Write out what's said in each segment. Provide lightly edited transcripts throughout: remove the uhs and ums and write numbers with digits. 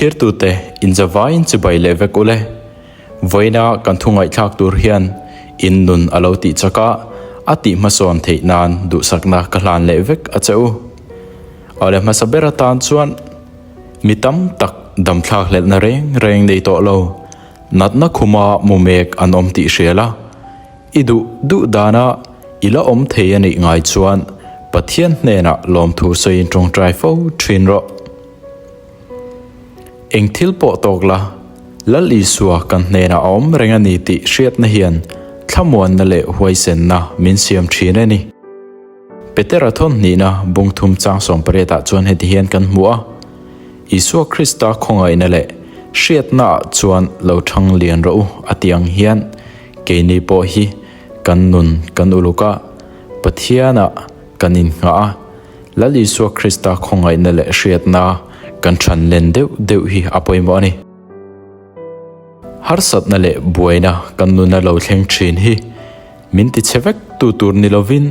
Thlirtute inzavaiin chibai leh vek ule. Vawiina kan thu ngaihthlak tur hian in nun a lo tih chak a, a tih hmasawn theih nan duhsakna ka hlan leh vek a che u. Awle hmasa ber atan chuan mi tam tak damthlak hlelhna reng reng nei tawh lo, natna khuma mu mek an awm tih hria la, i duh duh dana i la awm thei a nih ngai chuan Pathian hnenah lawmthu sawiin tawngtai fo thin rawh. Eng thil pawh tawk la, Lal Isua kan hnenah a awm reng a ni tih hriatna hian thlamuanna leh huaisenna min siam thin a ni. Petera thawn hnihna bung thum chang sawmpariatah chuan heti hian kan hmu a, Isua Krista khawngaihna leh hriatnaah chuan lo thang lian rawh u a tih ang hian keini pawh hi kan nun kan uluk a, Pathianah kan innghah a, Lal Isua Krista khawngaihna leh hriatna kan than len deuh deuh hi a pawimawh a ni. Harsatna leh buaina kan nuna lo thleng thin hi min ti chhe vek tu tur ni lovin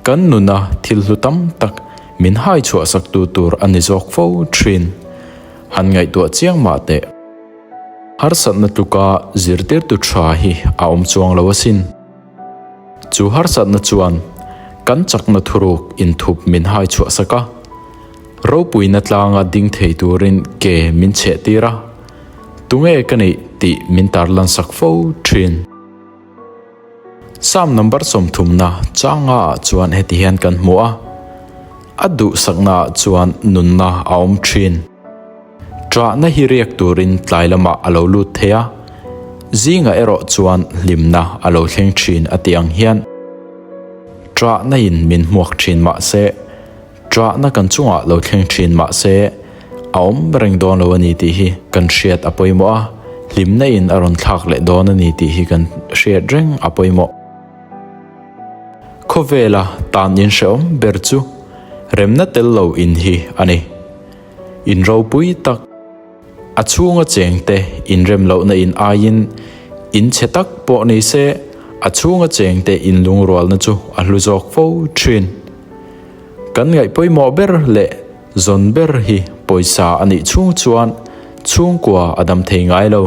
kan nuna thil hlu tam tak min hai chhuah sak tu tur a ni zawk fo thin. Han ngaihtuah chiang mah teh. Harsatna tluka zirtirtu tha hi a awm chuang lo asin. Chu harsatna chuan kan chakna thuruk inthup min hai chhuah sak a, ropuina tlanga ding thei turin ke min chheh tir a, tunge ka nih tih min tarlan sak fo thin. Psalm number sawmthumna changa ah chuan heti hian kan hmu a, A duhsakna ah chuan nunna a awm thin. Ṭahna hi riak turin tlai lamah a lo lut thei a, zingah erawh chuan hlimna a lo thleng ṭhin a tih ang hian ṭahna in min hmuak ṭhin mah se, ṭahna kan chungah lo thleng ṭhin mah se a awm reng dawn lo a ni tih hi kan hriat a pawimawh a, hlimna in a rawn thlak leh dawn a ni tih hi kan hriat reng a pawimawh. Khawvela tan in hrehawm ber chu remna tel lo in hi a ni. In ropui tak, a chhunga chengte inrem lohna in aiin in chhe tak pawh ni se a chhunga chengte inlungrualna chu a hlu zawk fo thin. Kan ngaih pawimawh ber leh zawn ber hi pawisa a nih chhung chuan chhungkua a dam thei ngai lo.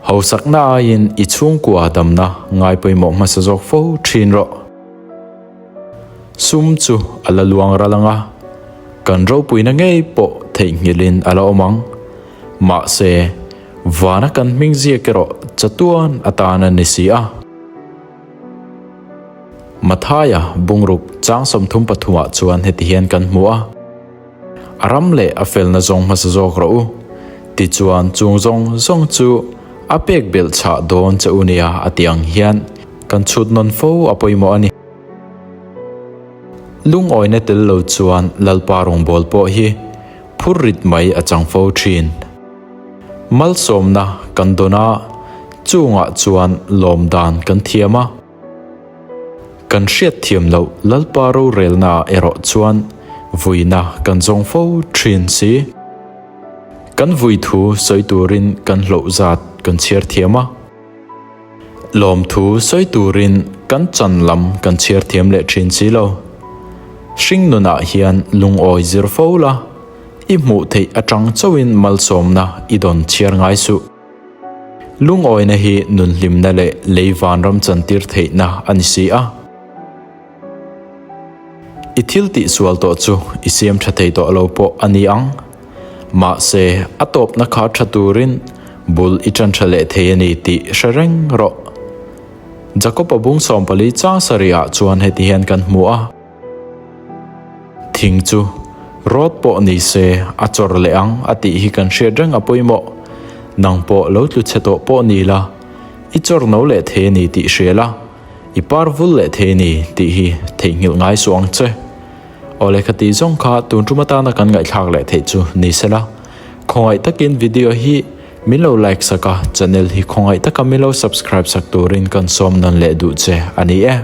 Hausakna aiin i chhungkua damna ngai pawimawh hmasa zawk fo thin rawh. Sum chu a la luang ral ang a, kan ropuina ngei pawh theihnghilhin a la awm ang. Mahse, vana kan hming ziak erawh chatuan atan a ni si a. Mathaia bungruk chang 33 ah chuan heti hian kan hmu a, A ram leh a felna zawng hmasa zawk rawh u, tichuan chung zawng zawng chu a pek belh chhah dawn che u nia a ti ang hian kan chhut nawn fo a pawimawh a ni. Lungawina tel lo chuan Lalpa rawngbâwl pawh hi phur rit mai a chang fo ṭhin. Malsawmna kan dawn a, chungah chuan lawm dan kan thiam a. Kan hriat thiam loh Lalpa rorelnaah erawh chuan vuina kan zawng fo ṭhin si. Kan vui thu sawi turin kan hlauh zat kan chhiar thiam a. Lawmthu sawi turin kan chan lam kan chhiar thiam leh thin si lo. Hring nunah hian lungawi zir fo la, i hmuh theih atang chauhin malsawmna i dawn chhiar ngai suh. Lungawina hi nunhlimna leh lei vanram chantir theihna a ni si a. I thil tih sual tawh chu i siam tha thei tawh lo pawh a ni ang. Mahse, a tawpna kha tha turin bul i tan tha leh thei a ni tih hre reng rawh. Jakob-a bung 14 chang sarihah chuan heti hian kan hmu a, Thing chu rawt pawh ni se a chawr leh ang a tih hi kan hriat reng a pawimawh. Nang pawh lo tlu chhe tawh pawh ni la, i chawr no leh thei a ni tih hria la. I par vul leh thei ni tih hi theihnghilh ngai suh ang che. Aw lehkha tih zawng kha tun tum atana kan ngaihthlak leh theih chu ni sela. Khawngaih takin video hi min lo like sak a, channel hi khawngaih taka min lo subscribe sak turin kan sawm nawn leh duh che a ni e.